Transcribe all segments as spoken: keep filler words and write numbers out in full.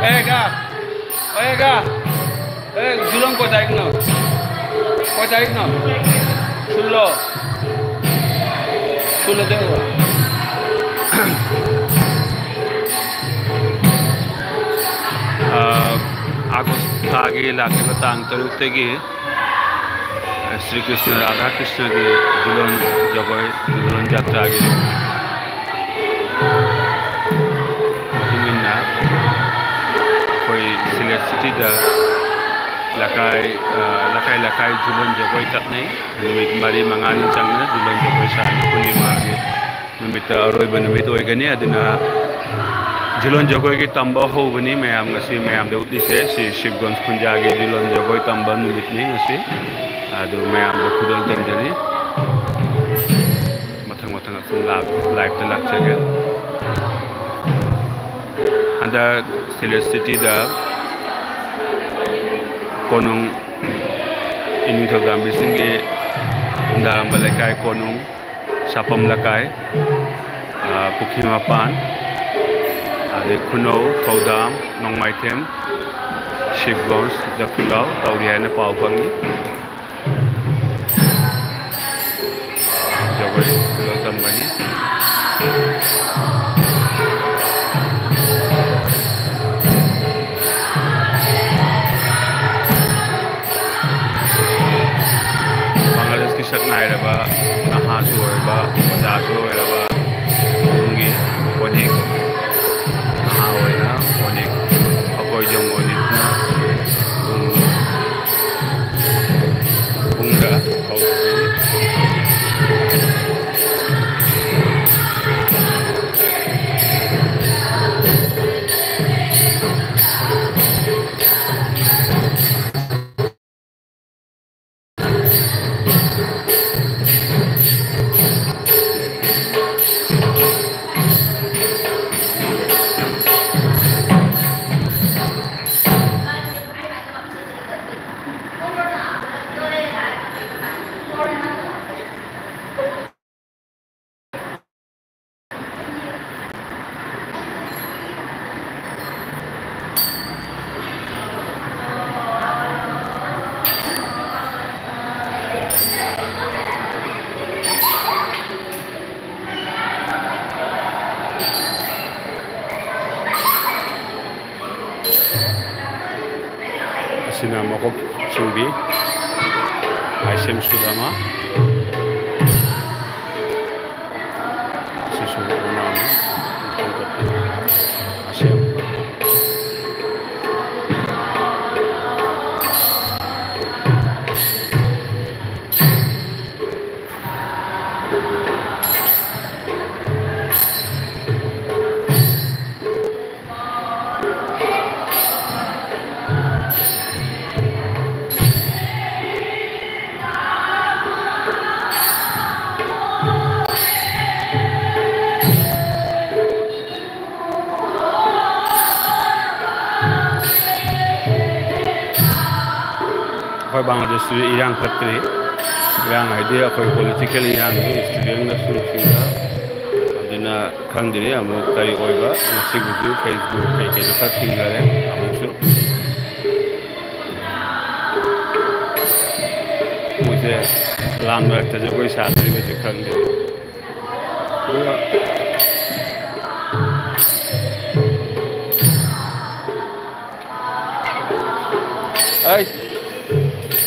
Ega, ega, eh, Julong ko tarik no? Ko tarik no? Sullo. ꯑꯥ, ꯑꯥꯒꯁ ꯊꯥꯒꯤ ꯂꯥꯛꯂꯤꯕ ꯇꯥꯡ ꯇꯔꯨꯛꯇꯒꯤ ꯁ꯭ꯔꯤ ꯀ꯭ꯔꯤꯁꯅ ꯔꯥꯙꯥ ꯀ꯭ꯔꯤꯁꯅꯒꯤ ꯖꯨꯂꯣꯟ ꯖꯒꯣꯏ, ꯖꯨꯂꯣꯟ ꯖꯥꯇ꯭ꯔꯥꯒꯤ ꯃꯇꯨꯡ ꯏꯟꯅ ꯑꯩꯈꯣꯏ ꯁꯤꯂꯦꯠ ꯁꯤꯇꯤꯗ ꯂꯩꯀꯥꯏ, ꯑ, ꯂꯩꯀꯥꯏ ꯂꯩꯀꯥꯏ ꯖꯨꯂꯣꯟ ꯖꯒꯣꯏ ꯆꯠꯅꯩ꯫ ꯅꯨꯃꯤꯠ ꯃꯔꯤ ꯃꯉꯥꯅꯤ ꯆꯪꯅ ꯖꯨꯂꯣꯟ ꯖꯒꯣꯏ ꯁꯥꯅꯤ꯫ ꯄꯨꯔꯅꯤꯃꯥꯒꯤ ꯅꯨꯃꯤꯠꯇ ꯑꯔꯣꯏꯕ ꯅꯨꯃꯤꯠ ꯑꯣꯏꯒꯅꯤ꯫ ꯑꯗꯨꯅ ꯖꯨꯂꯣꯟ ꯖꯒꯣꯏꯒꯤ ꯇꯝꯕ ꯍꯧꯕꯅꯤ꯫ ꯃꯌꯥꯝ ꯉꯁꯤ ꯃꯌꯥꯝꯗ ꯎꯠꯂꯤꯁꯦ ꯁꯤ ꯁꯤꯕꯒꯣꯟꯖ ꯈꯨꯟꯖꯥꯒꯤ ꯖꯨꯂꯣꯟ ꯖꯒꯣꯏ ꯇꯝꯕ ꯅꯨꯃꯤꯠꯅꯤ ꯉꯁꯤ꯫ ꯑꯗꯨ ꯃꯌꯥꯝꯗ ꯈꯨꯗꯣꯜ ꯇꯝꯖꯔꯤ꯫ ꯃꯊꯪ ꯃꯊꯪ ꯑꯁꯨꯝ ꯂꯥꯛ-, ꯂꯥꯏꯞꯇ ꯂꯥꯛꯆꯒꯦ꯫ ꯍꯟꯗꯛ ꯁꯤꯂꯦꯠ ꯁꯤꯇꯤꯗ ꯀꯣꯅꯨꯡ ꯏꯅꯤꯡꯊꯧꯖꯥꯝꯕꯤꯁꯤꯡꯒꯤ ꯈꯨꯟꯗꯥꯔꯝꯕ ꯂꯩꯀꯥꯏ ꯀꯣꯅꯨꯡ, ꯁꯥꯄꯝ ꯂꯩꯀꯥꯏ, ꯑ, ꯄꯨꯈ꯭ꯔꯤ ꯃꯄꯥꯟ, ꯑꯗꯩ ꯈꯨꯅꯧ, ꯊꯧꯗꯥꯝ, ꯅꯣꯡꯃꯥꯏꯊꯦꯝ, ꯁꯤꯕꯒꯣꯟꯖ, ꯖꯐꯤꯒꯥꯎ ꯇꯧꯔꯤ ꯍꯥꯏꯅ ꯄꯥꯎ ꯐꯪꯉꯤ꯫ ꯖꯒꯣꯏ ꯈꯨꯗꯣꯜ ꯇꯝꯒꯅꯤ꯫ ꯕꯪꯒ꯭ꯂꯥꯗꯦꯁꯀꯤ ꯁꯛ ꯅꯥꯏꯔꯕ ꯅꯍꯥꯁꯨ ꯑꯣꯏꯔꯕ, ꯑꯣꯖꯥꯁꯨ ꯑꯣꯏꯔꯕ ꯄꯨꯡꯒꯤ ꯑꯣꯅꯤꯛ, ꯅꯍꯥ ꯑꯣꯏꯅ ꯑꯣꯅꯤꯛ, ꯑꯩꯈꯣꯏ ꯌꯨꯝ ꯑꯣꯅꯤꯛꯅ ꯄꯨꯡ ꯄꯨꯡꯗ ꯍꯧꯈꯤ꯫ ꯁꯤꯅ ꯃꯀꯣꯛ ꯆꯤꯡꯕꯤ, ꯃꯥꯏꯁꯦꯝ ꯁꯨꯗ꯭ꯔꯃ꯫ ꯁꯤꯁꯨ ꯃꯅꯥꯅꯤ꯫ ꯑꯁꯦꯝ꯫ ꯑꯩꯈꯣꯏ ꯕꯪꯒ꯭ꯂꯥꯗꯦꯁꯇꯨ ꯏꯔꯥꯡ ꯐꯠꯇ꯭ꯔꯤ꯫ ꯏꯔꯥꯡ ꯍꯥꯏꯗꯤ ꯑꯩꯈꯣꯏ ꯄꯣꯂꯤꯇꯤꯀꯦꯜ ꯏꯔꯥꯡꯒꯤ ꯏꯁꯇꯨꯗꯦꯟꯒ ꯁꯨꯝ ꯊꯤꯡꯕ꯫ ꯑꯗꯨꯅ ꯈꯪꯗ꯭ꯔꯤ ꯑꯃꯨꯛ ꯀꯔꯤ ꯑꯣꯏꯕ꯫ ꯉꯁꯤꯕꯨꯗꯤ ꯐꯦꯁꯕꯨꯛ ꯀꯩꯀꯩꯗ ꯈꯔ ꯊꯤꯡꯈꯔꯦ ꯑꯃꯨꯛꯁꯨ꯫ ꯃꯣꯏꯁꯦ ꯂꯥꯟ ꯃꯔꯛꯇ ꯖꯒꯣꯏ ꯁꯥꯗꯣꯔꯤꯕꯁꯦ ꯈꯪꯗꯦ꯫ ꯑꯗꯨꯒ ꯑꯩ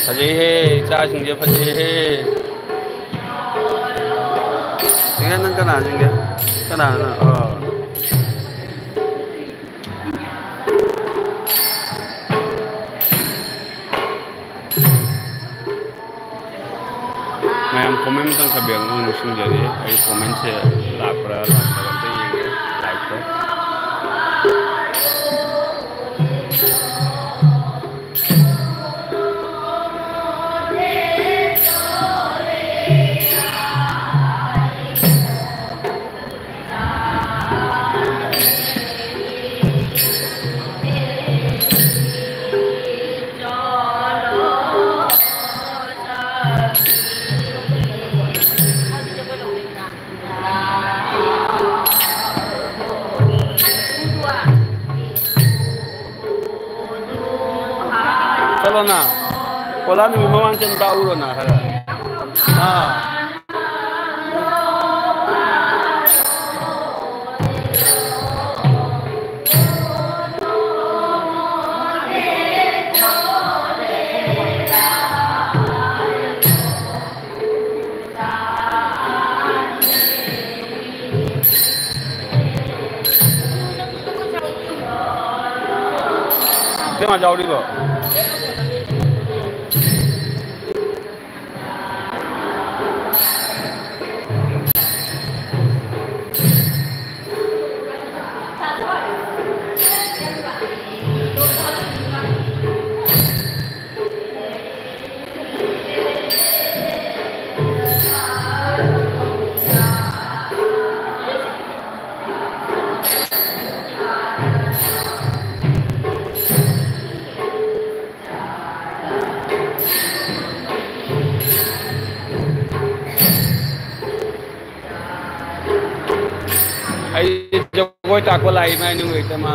ꯐꯖꯩꯍꯦ, ꯏꯆꯥꯁꯤꯡꯁꯦ ꯐꯖꯩꯍꯦ꯫ ꯅꯪ ꯀꯅꯥꯁꯤꯡꯒꯦ? ꯀꯅꯥꯅꯣ? ꯑꯣ꯫ ꯃꯌꯥꯝ ꯀꯣꯃꯦꯟ ꯑꯝꯇꯪ ꯈꯔ ꯕꯦꯡ ꯑꯃ ꯅꯤꯡꯁꯤꯡꯖꯔꯤ꯫ ꯑꯩ ꯀꯣꯃꯦꯟꯁꯦ ꯂꯥꯛꯄ꯭ꯔꯥ ꯂꯥꯛꯇꯕ꯭ꯔꯥ ꯑꯝꯇ ꯌꯦꯡꯒꯦ꯫ ꯂꯥꯏꯛꯇꯣ꯫ ꯆꯠꯂꯣꯅ꯫ ꯑꯣꯂꯥ ꯅꯨꯃꯤꯠ ꯃꯃꯥꯡ ꯆꯠ ꯇꯥꯛꯎꯔꯣꯅ ꯈꯔ꯫ ꯑꯥ꯫ ꯀꯅꯥ ꯌꯥꯎꯔꯤꯕ? ꯑꯩ ꯖꯒꯣꯏ ꯇꯥꯛꯄ ꯂꯥꯛꯏ, ꯏꯃꯥ ꯏꯅꯨꯡ ꯂꯩꯇ ꯃꯥ꯫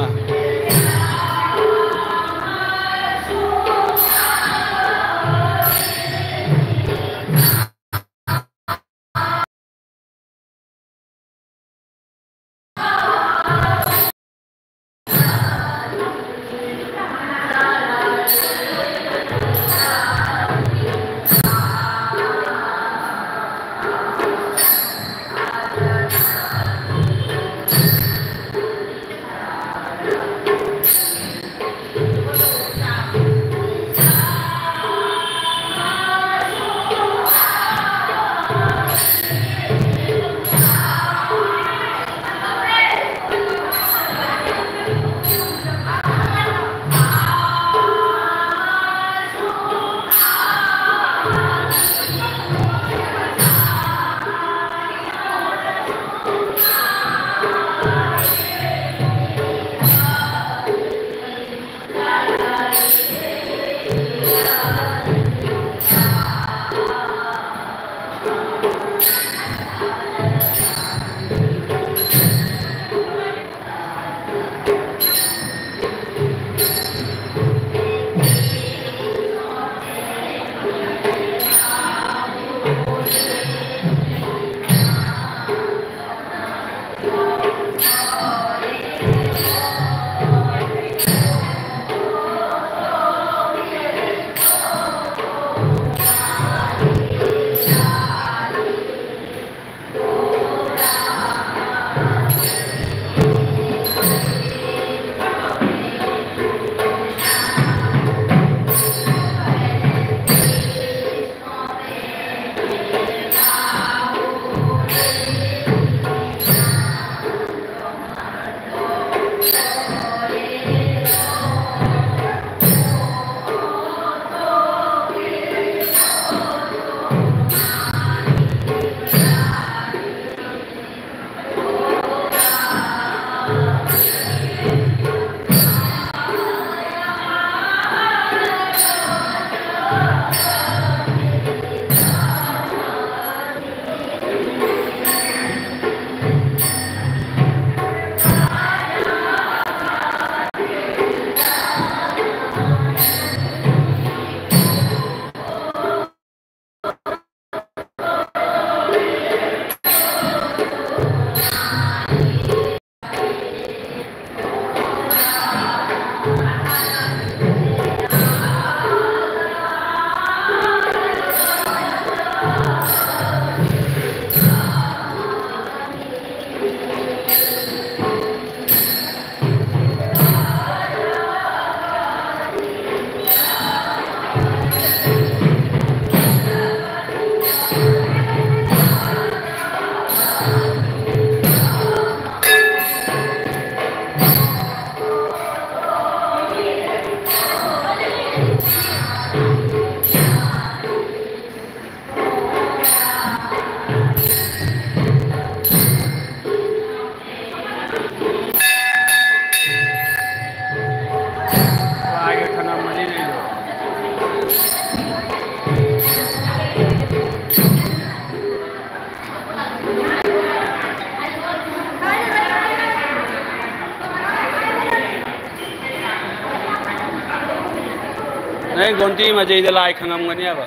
ꯒꯣꯟꯇꯤ ꯃꯖꯩꯗ ꯂꯥꯏ ꯈꯪꯉꯝꯒꯅꯦꯕ꯫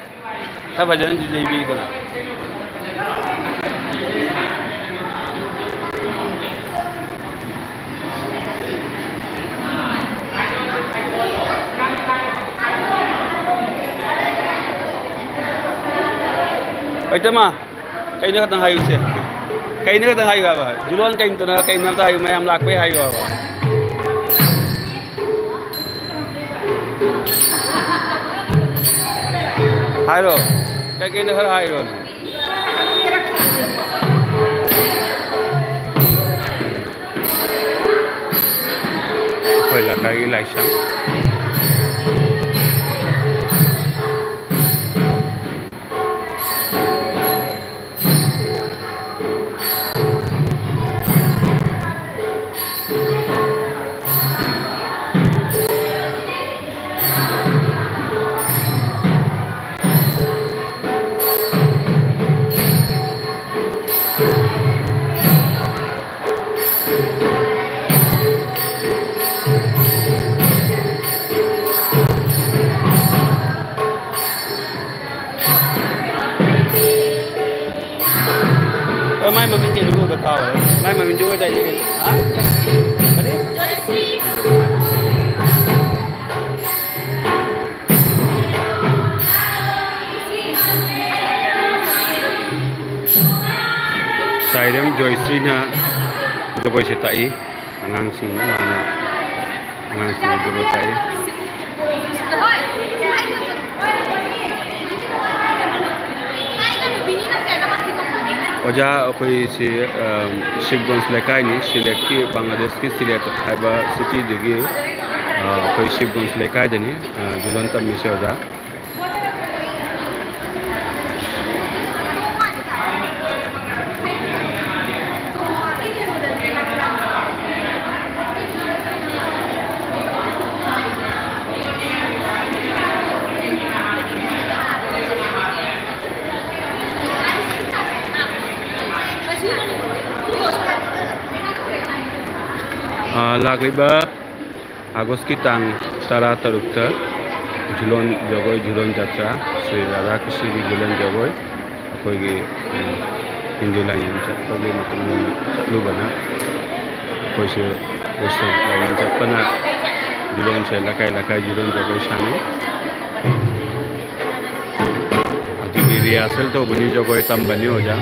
ꯈꯔ ꯐꯖꯅꯁꯨ ꯌꯩꯕꯤꯗꯅ꯫ ꯍꯩꯇꯃ, ꯀꯩꯅꯣ ꯈꯛꯇꯪ ꯍꯥꯏꯌꯨꯁꯦ꯫ ꯀꯩꯅꯣ ꯈꯛꯇꯪ ꯍꯥꯏꯌꯨ ꯍꯥꯏꯕ꯫ ꯖꯨꯂꯣꯟ ꯀꯩꯅꯣꯗꯅ ꯀꯩꯅꯣ ꯑꯝꯇ ꯍꯥꯏꯌꯨ, ꯃꯌꯥꯝ ꯂꯥꯛꯄꯩ ꯍꯥꯏꯌꯨ ꯍꯥꯏꯕ꯫ ꯍꯥꯏꯔꯣ꯫ ꯀꯩꯀꯩꯅꯣ ꯈꯔ ꯍꯥꯏꯔꯣꯅꯦ꯫ ꯑꯩꯈꯣꯏ ꯂꯩꯀꯥꯏꯒꯤ ꯂꯥꯏꯁꯪ꯫ ꯑ, ꯃꯥꯏ ꯃꯃꯤꯡ ꯀꯩꯅꯣ ꯀꯧꯗ ꯀꯥꯎꯔꯦ꯫ ꯃꯥꯏ ꯃꯃꯤꯡꯗꯤ ꯑꯣꯏꯗꯥꯏꯅꯦ ꯀꯩꯅꯣ? ꯍꯥ? ꯀꯔꯤ? ꯁꯥꯏꯔꯦꯝ ꯖꯣꯏꯁ꯭ꯔꯤꯅ ꯖꯒꯣꯏꯁꯦ ꯇꯥꯛꯏ꯫ ꯑꯉꯥꯡꯁꯤꯡ ꯃꯥꯅ ꯑꯉꯥꯡꯁꯤꯡ ꯖꯒꯣꯏ ꯇꯥꯛꯏ꯫ ꯑꯣꯖꯥ, ꯑꯩꯈꯣꯏꯁꯤ, ꯑ, ꯁꯤꯕꯒꯟꯖ ꯂꯩꯀꯥꯏꯅꯤ, ꯁꯤꯂꯦꯠꯀꯤ, ꯕꯪꯒ꯭ꯂꯥꯗꯦꯁꯀꯤ ꯁꯤꯂꯦꯠ ꯍꯥꯏꯕ ꯁꯤꯇꯤꯗꯒꯤ, ꯑ, ꯑꯩꯈꯣꯏ ꯁꯤꯕꯒꯟꯖ ꯂꯩꯀꯥꯏꯗꯅꯤ, ꯑ, ꯖꯨꯂꯣꯟ ꯇꯝꯃꯤꯁꯦ ꯑꯣꯖꯥ꯫ ꯑ, ꯂꯥꯛꯂꯤꯕ ꯑꯥꯒꯁꯀꯤ ꯇꯥꯡ ꯇꯔꯥꯇꯔꯨꯛꯇ ꯖꯨꯂꯣꯟ ꯖꯒꯣꯏ, ꯖꯨꯂꯣꯟ ꯖꯇ꯭ꯔꯥ, ꯁ꯭ꯔꯤ ꯔꯥꯙꯥ ꯀ꯭ꯔꯤꯁꯅꯒꯤ ꯖꯨꯂꯣꯟ ꯖꯒꯣꯏ꯫ ꯑꯩꯈꯣꯏꯒꯤ, ꯎꯝ, ꯍꯤꯟꯗꯨ ꯂꯥꯏꯅꯤꯡ ꯆꯠꯄꯒꯤ ꯃꯇꯨꯡ ꯏꯟꯅ ꯆꯠꯂꯨꯕꯅ ꯑꯩꯈꯣꯏꯁꯦ ꯋꯦꯁꯇꯔꯟ ꯂꯥꯏꯅꯤꯡ ꯆꯠꯄꯅ ꯖꯨꯂꯣꯟꯁꯦ ꯂꯩꯀꯥꯏ ꯂꯩꯀꯥꯏ ꯖꯨꯂꯣꯟ ꯖꯒꯣꯏ ꯁꯥꯟꯅꯩ꯫ ꯑꯗꯨꯒꯤ ꯔꯤꯍꯥꯔꯁꯦꯜ ꯇꯧꯕꯅꯤ, ꯖꯒꯣꯏ ꯇꯝꯕꯅꯤ ꯑꯣꯖꯥ꯫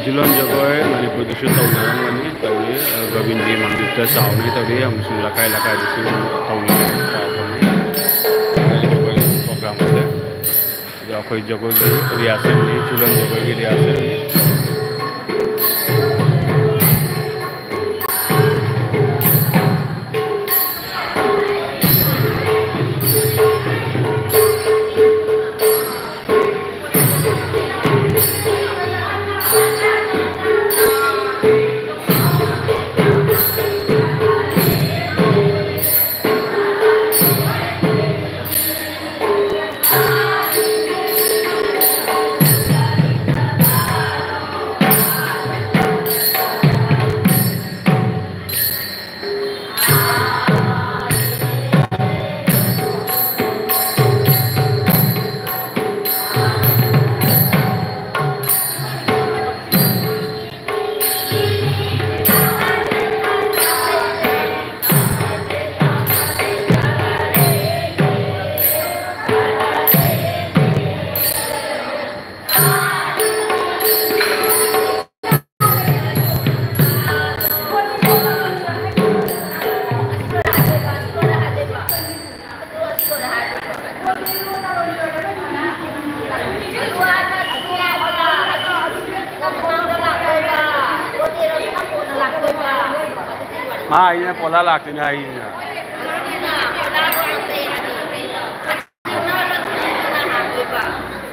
ꯖꯨꯂꯣꯟ ꯖꯒꯣꯏ ꯃꯅꯤꯄꯨꯔꯗꯁꯨ ꯇꯧꯅꯔꯝꯒꯅꯤ, ꯇꯧꯔꯤ꯫ ꯒꯣꯕꯤꯟꯗꯖꯤ ꯃꯟꯗꯤꯔꯗ ꯆꯥꯎꯅ ꯇꯧꯔꯤ, ꯑꯃꯁꯨꯡ ꯂꯩꯀꯥꯏ ꯂꯩꯀꯥꯏꯗꯁꯨ ꯇꯧꯅꯔꯤ, ꯆꯥꯎꯕꯅꯤ꯫ ꯖꯒꯣꯏ ꯄ꯭ꯔꯣꯒ꯭ꯔꯥꯝ ꯑꯁꯦ꯫ ꯑꯗꯣ ꯑꯩꯈꯣꯏ ꯖꯒꯣꯏꯒꯤ ꯔꯤꯍꯥꯔꯁꯦꯜꯅꯤ, ꯖꯨꯂꯣꯟ ꯖꯒꯣꯏꯒꯤ ꯔꯤꯍꯥꯔꯁꯦꯜꯅꯤ꯫ ꯃꯥ ꯑꯩꯅ ꯄꯣꯂꯥ ꯂꯥꯛꯇꯣꯏꯅꯦ ꯍꯥꯏꯔꯤꯅꯦ꯫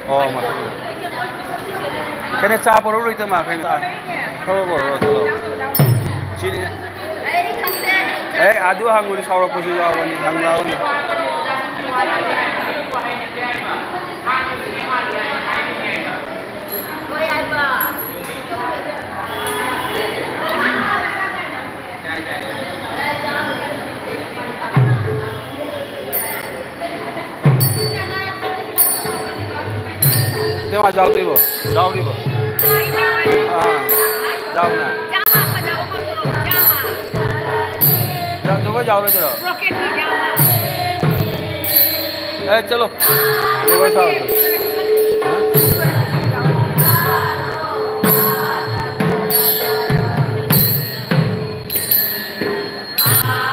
ꯑꯣ, ꯃꯥ꯫ ꯀꯩꯅꯣ, ꯆꯥ ꯄꯨꯔꯛꯎꯔꯣ ꯏꯇꯩꯃ? ꯀꯩꯅꯣ, ꯆꯥ꯫ ꯊꯕꯛ ꯄꯨꯔꯛꯎꯔꯣ, ꯊꯕꯛ꯫ ꯁꯤꯅꯤ꯫ ꯑꯦ, ꯑꯗꯨ ꯍꯪꯉꯨꯅꯤ, ꯁꯥꯎꯔꯛꯄꯁꯨ ꯌꯥꯎꯕꯅꯤ, ꯍꯪꯉꯛꯑꯣꯅꯤ꯫ तेव्हा जाऊ दे वो, जाऊ दे वो। हाँ, जाऊ ना। जा, तो वो जाओ रे जरा। ए, चलो। वो वैसा हो गया। हाँ?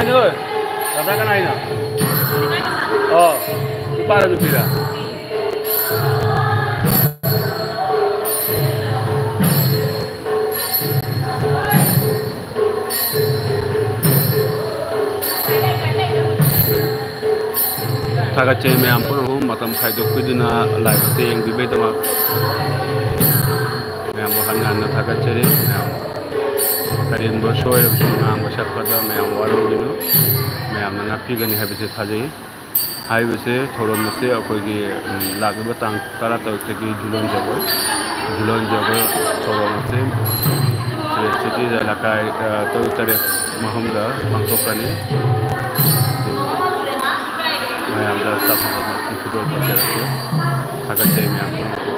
ꯀꯅꯥꯅꯣ? ꯔꯥꯙꯥ ꯀꯅꯥꯏꯅꯣ? ꯑꯣ, ꯅꯨꯄꯥꯔ ꯅꯨꯄꯤꯔ? ꯊꯥꯒꯠꯆꯔꯤ ꯃꯌꯥꯝ ꯄꯨꯝꯅꯃꯛ ꯃꯇꯝ ꯈꯥꯏꯗꯣꯛꯄꯤꯗꯨꯅ live ꯑꯁꯤ ꯌꯦꯡꯕꯤꯕꯒꯤꯗꯃꯛ ꯃꯌꯥꯝꯕꯨ ꯍꯟꯅ ꯍꯟꯅ ꯊꯥꯒꯠꯆꯔꯤ꯫ ꯃꯌꯥꯝ ꯀꯔꯤꯒꯨꯝꯕ ꯁꯣꯏꯔꯕꯁꯨ ꯉꯥꯡꯕ ꯁꯛꯄꯗ ꯃꯌꯥꯝ ꯋꯥꯔꯧꯕꯤꯒꯅꯨ, ꯃꯌꯥꯝꯅ ꯉꯥꯛꯄꯤꯒꯅꯤ ꯍꯥꯏꯕꯁꯤ ꯊꯥꯖꯩ꯫ ꯍꯥꯏꯔꯤꯕꯁꯦ ꯊꯧꯔꯝ ꯑꯁꯤ ꯑꯩꯈꯣꯏꯒꯤ, ꯎꯝ, ꯂꯥꯛꯂꯤꯕ ꯇꯥꯡ ꯇꯔꯥꯇꯔꯨꯛꯇꯒꯤ ꯖꯨꯂꯣꯟ ꯖꯒꯣꯏ, ꯖꯨꯂꯣꯟ ꯖꯒꯣꯏ ꯊꯧꯔꯝ ꯑꯁꯤ ꯁꯤꯗ cityꯗ ꯂꯩꯀꯥꯏ, ꯑ, ꯇꯔꯨꯛ ꯇꯔꯦꯠ ꯃꯐꯝꯗ ꯄꯥꯡꯊꯣꯛꯀꯅꯤ꯫ ꯃꯌꯥꯝꯗ ꯆꯥꯎꯈꯠꯄ ꯈꯨꯗꯣꯜ ꯇꯧꯖꯔꯛꯀꯦ꯫ ꯊꯥꯒꯠꯆꯔꯤ ꯃꯌꯥꯝ ꯄꯨꯝꯅꯃꯛꯄꯨ꯫